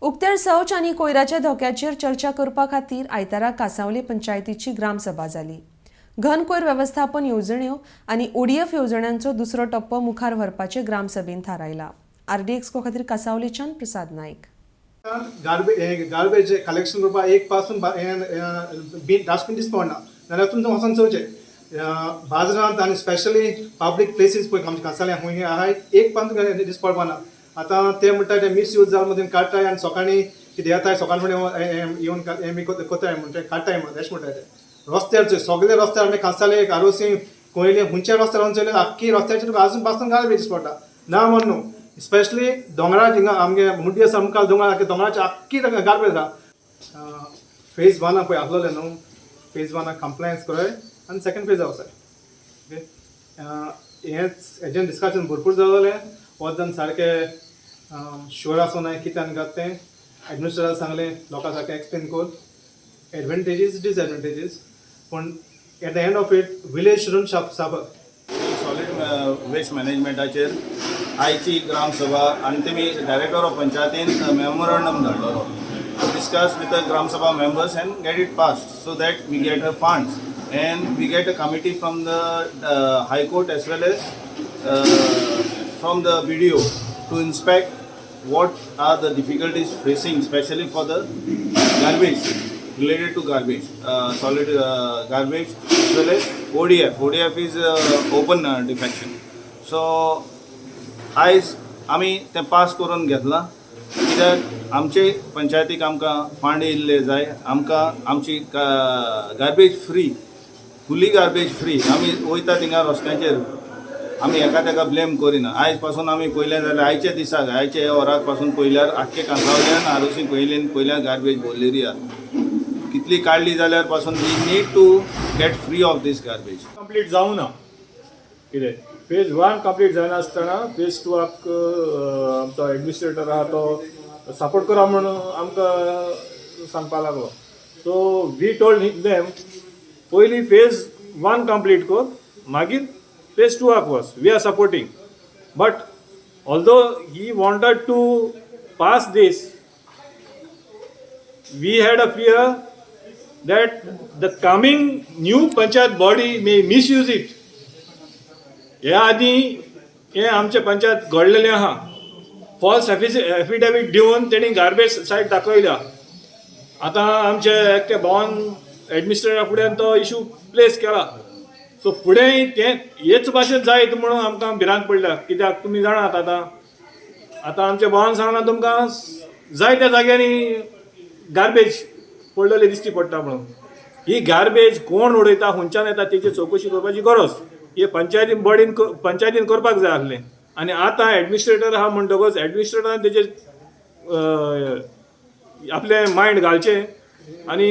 उक्त्यार शौच आनी कोयराच्या धोक्याचेर चर्चा करपा खातीर आयतारा कांसावले पंचायतीची ग्रामसभा जाली. घन कोयर वेवस्थापन येवजण्यो आनी ओडीएफ येवजण्यांचो दुसरो टप्पो मुखार व्हरपाचें ग्रामसभेन थारायला. आरडीएक्सको खातीर कांसावलेच्यान प्रसाद नायक. गार्बेज कलेक्शन करपाक एक पासून बीन डस्टबीन दिस पडना नाल्यार तुमकां वचोन चोवचें बाजारांत आनी स्पेशली पब्लीक प्लेसीस पळय आमच्या कांसावले खूंय आहाय, एक पासून दीस पडपा ना. आतां ते म्हणटा ते मिसयूज जाल म्हणून काडटाय आनी सकाळीं कितें येताय, सकाळ फुडें येवन हें कोत्ताय म्हणटा, काडटाय म्हणटा, अशें म्हणटाय ते. रस्त्यार चोय, सगळे रस्त्यार आमी कांसावले, आरोसी, कोयले, खुंयच्या रस्त्यार वचून चोयल्यार आख्खी रस्त्याचेर तुका आजून पासून गार्बेज दिस पडटा ना म्हण न्हू. स्पेशली दोंगरा हिंगा आमगे मुड्डी आसा मुखार दोंगर, आख्खे दोंगराचे आख्खी गार्बेज आहा. फेज वना पळय आसलोलें न्हू, फेज वनाक कंप्लायन्स करय आनी सेकंड फेज वचय. ओके, हेंच हेजें डिस्कशन भरपूर जालें. वचन सारकें शुअर आसोना कितें आनी घात तें एडमिनिस्ट्रेटर सांगलें, लोकां सारकें एक्सप्लेन कर एडवांटेजीस, डिसएडवांटेजीस, पूण at the end of it village shouldn't suffer. Solid waste मॅनेजमेंटाचेर आयची ग्रामसभा आनी तेमी डायरेक्टर ऑफ पंचायतीन memorandum धाडलेलो to discuss with the Gram Sabha members and get it passed so that we get a funds and we get a committee from the High Court as well as from the BDO to inspect what are the difficulties facing, especially for the garbage, related to garbage, solid garbage as well as ODF. ODF is open defecation. So आयज आमी तें pass करून घेतलां, कित्याक आमचे पंचायतीक आमकां fund येयल्ले जाय. आमकां आमची garbage free, fully garbage free. आमी वयता थिंगा रस्त्यांचेर आमी एका तेका ब्लेम करिना. आयज पासून आमी पळयलें जाल्यार, आयच्या दिसाक, आयच्या ह्या वराक पासून पळयल्यार, आख्खे कांसावल्यान, आरोसी पयलीं पयल्यार गार्बेज भरलेली आहा. कितली काडली जाल्यार पासून we need to get free of this garbage. Complete जावं ना. कितें फेज वन कंप्लीट जायनासतना फेज टूआक आमचो एडमिनिस्ट्रेटर आहा तो सपोर्ट करा म्हणून आमकां सांगपा लागलो. सो we told them, पयली फेज वन कंप्लीट कर, मागीर फेज टूआक वच, we are supporting. But although he wanted to pass this, we had a fear that the coming new panchayat body may misuse it. ह्या आदी हें आमचे पंचायत घडलेलें आहा. Falls affidavit दिवन तेणी गार्बेज सायट दाखयल्या. आतां आमचे एकटे भावान एडमिनिस्ट्रेटरा फुड्यान तो इशू प्लेस केला. सो फुडें तें हेच भाशेन जायत म्हणून आमकां भिरांत पडल्या, कित्याक तुमी जाणात, आतां आतां आमच्या भावान सांगलां तुमकां, जायत्या जाग्यांनी गार्बेज पडलेली दिसती पडटा म्हणून. ही गार्बेज कोण उडयता, खंयच्यान येता, तेची चवकशी करपाची गरज हे पंचायती बॉडीन, पंचायतीन करपाक जाय आसलें. आनी आतां एडमिनिस्ट्रेटर आहा म्हणटकच एडमिनिस्ट्रेटरान तेजेर आपलें मायंड घालचें आनी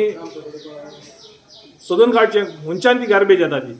सोदून काडचें खंयच्यान ती गार्बेज येता ती.